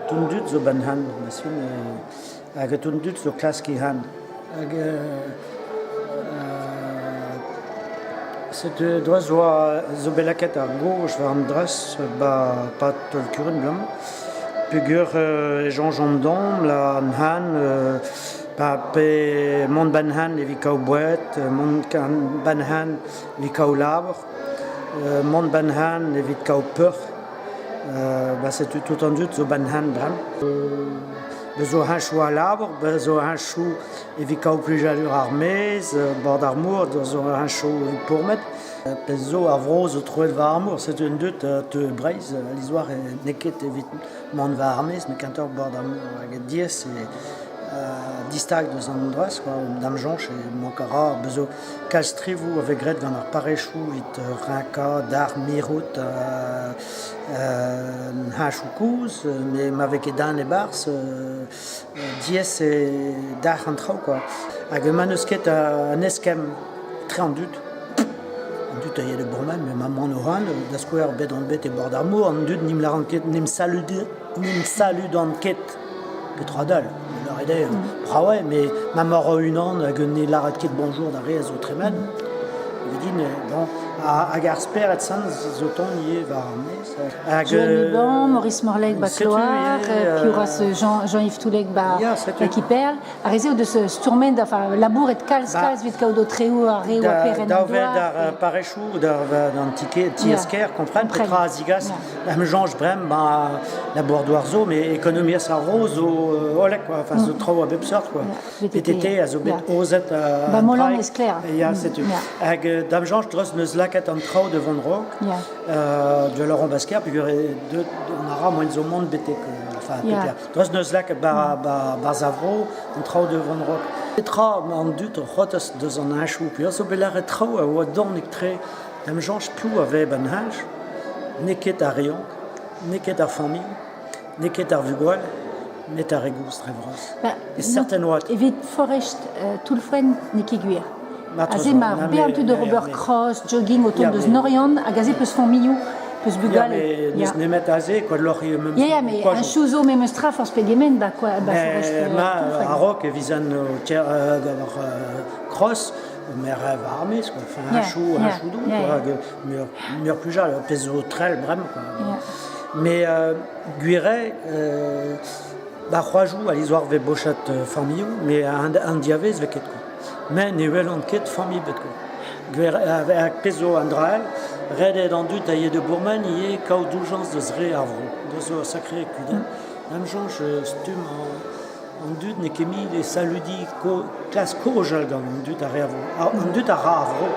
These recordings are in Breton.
Tout an dud zo 'ba 'n han, ma fin hag tout an dud zo klask e han. Hag setu dreuz 'oa zo bet lakaet ar gaoj war an dres 'ba 'pad taol-kurun bremañ peogwir e soñjomp domp la an han pa pe mont 'ba 'n han evit kaout boued, mont 'ba 'n han evit kaout labour, mont 'ba 'n han evit kaout peoc'h. Ba setu tout an dud zo 'ba 'n han bremañ. Bez zo heñchoù a labour, bez zo heñchoù evit kaout plijadur ar maez, bord ar mor, zo heñchoù evit pourmet. Pezh zo, ar vro zo troet war ar mor, setu un dud teu e Breizh, alies-war n'eo ket evit mont war ar maez, met kentoc'h bord ar mor hag diaes eo distag deus an dra-se kwa, da'm soñj e mank a ra, bez zo kalz strivoù a vez graet gant ar parrezioù evit renkañ, d'ar mirout an heñchoù kozh, met ma vez ket den e-barzh, diaes eo dalc'h an traoù kwa. Hag ma n'eus ket un eskemm etre an dud, an dud a ya da bourmen, met ma emaon o vont, da skouer bet on bet e bord ar mor, an dud n'em lâran ket, n'em saludan ket petra dal. Lâret eo, brav eo, met ma emaoc'h unan hag ne lâret ket bonjour d'ar re a zo tremen, evit din, bon, hag ar spered-se zo tont ivez war ar maez. Hag, Joël Liban, Maurice Morlec ba Kloar, piv Jean, Jean-Yves Toulec ba, ba Kiperl. Ar re-se o deus stourmet, enfin, labouret kalz kalz evit kaout o treoù ar reoù ha peren Da ober d'ar parrezioù, d'an tiez-kêr, kompren petra a zigas. Am soñj bremañ, ba labour-douar zo, met ekonomiezh ar vro zo hollek, quoi. Enfin, zo traoù a bep seurt, quoi. PTT a zo bet ozet Ba Molan ez clair. Ya, setu. Hag da'm soñj, dreuz neus lakaet an traoù de vont raok. De Laurent Basquer, peogwir deut on a ra moaien zo mont betek, enfin, Dreuz neus lakaet ba, ba, ba zavro an traoù de vont raok. Petra an dud c'hoazh deus an heñchoù, peogwir zo bet lâret traoù a oa dornik-tre. Da'm soñj piv a vez ban heñch, n'eo ket ar re yaouank, n'eo ket ar familh, n'eo ket ar vugale, met ar re gozh dre vras. Ba, E certain oad. Evit Forest Toulfren n'eo ket gwir. Aze mar bezañ tu d'ober cross, jogging o tont deus Norian hag aze peus familhoù, peus bugale. Ya, mais n'eus nemet aze, quoi, loc'h eo memes. Ya, ya, mais un chou zo memes tra forzh pegement, ba quoi, ba Forest. Ma, a-raok e vizen o d'ober cross, me rêve armez, quoi. Enfin, un chou, un chou doux, quoi, mur, mur plus jal, pezh zo trell bremañ, quoi. Mais gwir eo, ba c'hoajoù, alies war vez bochat familhoù, mais an diavez vez ket, quoi. Met ne welan ket familh ebet quoi. Gwir ar pezh zo an dra all, ret eo d'an dud a ya da bourmen ivez kaout doujañs deus re ar vro. Deus zo ur sakre kudenn. Da'm soñj stumm an dud n'eo ket mui saludiñ klask kozhal gant an dud a re ar vro. An dud a ra ar vro.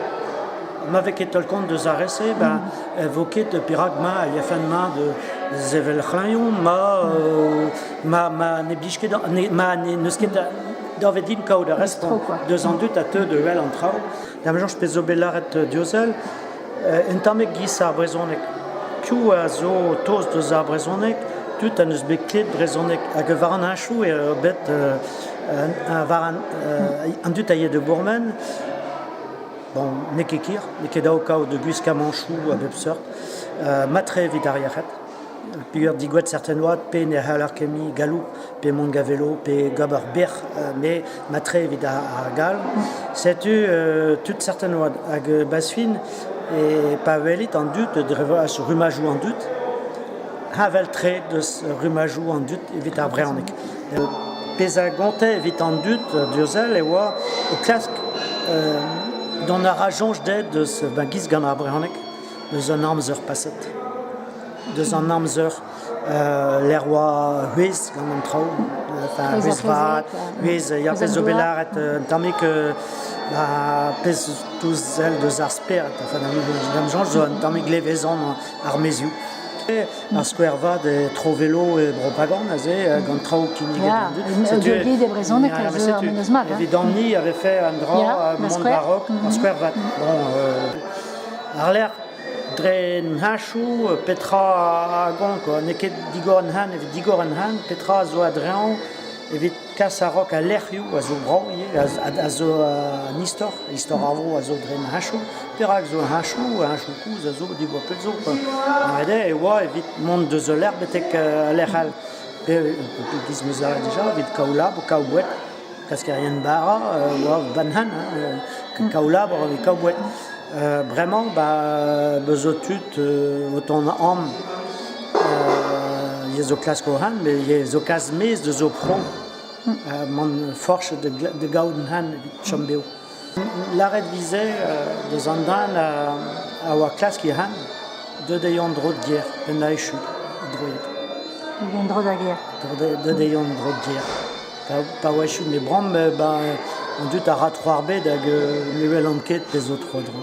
Ma vez ket taol kont deus ar re-se, ben e vo ket perak ma a yafen ma de sevel c'hlañioù, ma ma ma ne blij ket ma n'eus ket davet din kaout ar respont deus an dud a teu da wel an traoù. Da'm soñj pezh zo bet lâret diozel, un tammig giz ar brezhoneg. Piv a zo tost deus ar brezhoneg? Tud ha n'eus bet ket brezhoneg. Hag war an heñchoù eo bet war an dud a ya da bourmen, bon, n'eo ket kir, n'eo ket dav kaout gwiskamanchoù a bep seurt, mat-tre evit ar yec'hed. Peogwir digouezhet certaines oad pe ne c'haller ket mui gallout pe mont gant velo pe gober bec'h met mat-tre evit ar gall. Setu tud certaines oad hag bas-fin e pa welit an dud dre rummajoù an dud heñvel-tre deus rummajoù an dud evit ar brezhoneg. Pezh a gonte evit an dud diouzh e oa o klask dont a ra soñj dezhe deus giz gant ar brezhoneg deus an amzer paset. Deus an amzer lec'h oa c'hwezh gant an traoù, enfin c'hwezh vat, c'hwezh, ya pezh zo bet lâret un tammig ba pezh touz sell deus ar spered, enfin da'm soñj zo un tammig levezon ar maezioù. Ar skouer vat eo tro-velo e Bro-Pagan aze, gant traoù kinniget an dud. Setu e brezhoneg a zo ur mennozh mat. Evidon-ni a vefe un dra mont war-raok, ar skouer vat. Bon, ar-lerc'h Dre an heñchoù, petra a gont quoi. N'eo ket digor an hent evit digor an hent, petra a zo a-dreñv evit kas a-raok al lec'hioù a zo brav ivez, a zo an istor, istor ar vro a zo dre an heñchoù. Perak zo heñchoù, heñchoù kozh a zo diwar pell zo quoi. Ret eo e oa evit mont deus ul lec'h betek ul lec'h all. Pe giz 'meus lâret dija, evit kaout labour, kaout boued, klaskerien bara oa banhan, hein, kaout labour evit kaout boued. Bremañ ba beus zo tud o tont amañ ivez zo klask o hent, met ivez zo kas maez deus o pro. Mont forzh da gaout an hent evit chom bev. Lâret 'vize deus an den a oa klask e hent, deuet eo en-dro da gêr, un echu droiet. En-dro da gêr. Deuet eo en-dro da gêr. Pa oa echu me bramm, ba an dud a ra tro ar bed hag ne welan ket pezh zo tro-dro.